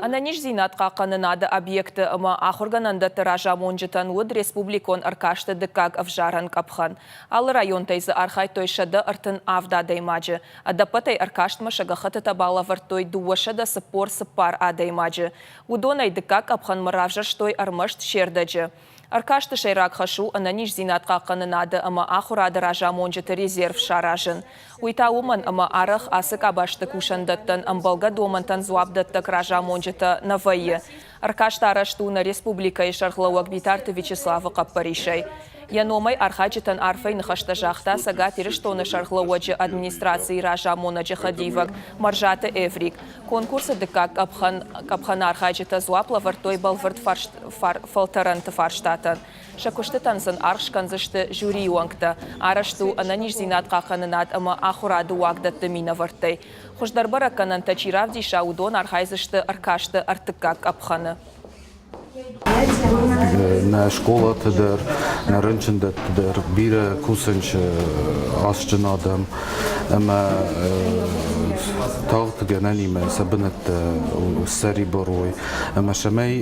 Ӕнӕниздзинад хъахъхъӕнынады объекты ӕмӕ ахуыргӕнӕндӕтты разамонджытӕн уыд республикон ӕркасты дыккаг ӕвзарӕн къӕпхӕн. Алы районтӕй дзы архайдтой 137 адӕймаджы. Ӕдӕппӕтӕй ӕркастмӕ сӕ гӕххӕттытӕ балӕвӕрдтой 244 адӕймаджы. Уыдонӕй дыккаг къӕпхӕнмӕ равзӕрстой ӕрмӕст се рдӕджы. Ӕркасты сӕйраг хӕс у ӕнӕниздзинад хъахъхъӕнынады ӕмӕ ахуырады разамонджыты резерв саразын. Уый та уымӕн, ӕмӕ арӕх ацы къабӕзты кусӕндӕттӕн ӕмбӕлгӕ домӕнтӕн дзуапдӕттӕг разамонджытӕ нӕ вӕййы. Ӕркаст арӕзт у нӕ республикӕйы сӕргълӕууӕг Битарты Вячеславы хъӕппӕрисӕй. Йӕ номӕй архайджытӕн арфӕйы ныхӕстӕ загъта Цӕгат Ирыстоны сӕргълӕууӕджы администрацийы разамонӕджы хӕдивӕг Мӕрзаты Эврик. Конкурсы дыккаг къӕпхӕн къӕпхӕны архайджытӕ дзуапп лӕвӕрдтой бӕлвырд фӕлтӕрӕнты фарстатӕн. Сӕ куыстытӕн сын аргъ скӕндзысты жюрийы уӕнгтӕ. Арӕзт у ӕнӕниздзинад хъахъхъӕнынад ӕмӕ ахуырады уагдӕтты минӕвӕрттӕй. Хуыздӕр бӕрӕггӕнӕнтӕ чи равдиса, уыдон архайдзысты ӕркасты ӕртыккаг къӕпхӕны. Нӕ скъолаты дӕр, нӕ рынчындӕтты дӕр бирӕ кусынц асджын адӕм ӕмӕ тагъд гӕнӕнимӕ сӕ бынӕттӕ ссӕрибар уой ӕмӕ цӕмӕй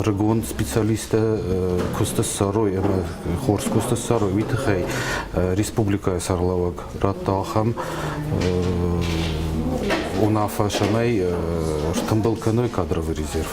рыгон специалисттӕ куысты ссарой ӕмӕ хорз куысты ссарой, уый тыххӕй республикӕйы сӕргълӕууӕг радта ахӕм уынаффӕ, цӕмӕй стымбыл кӕной кадровый резерв.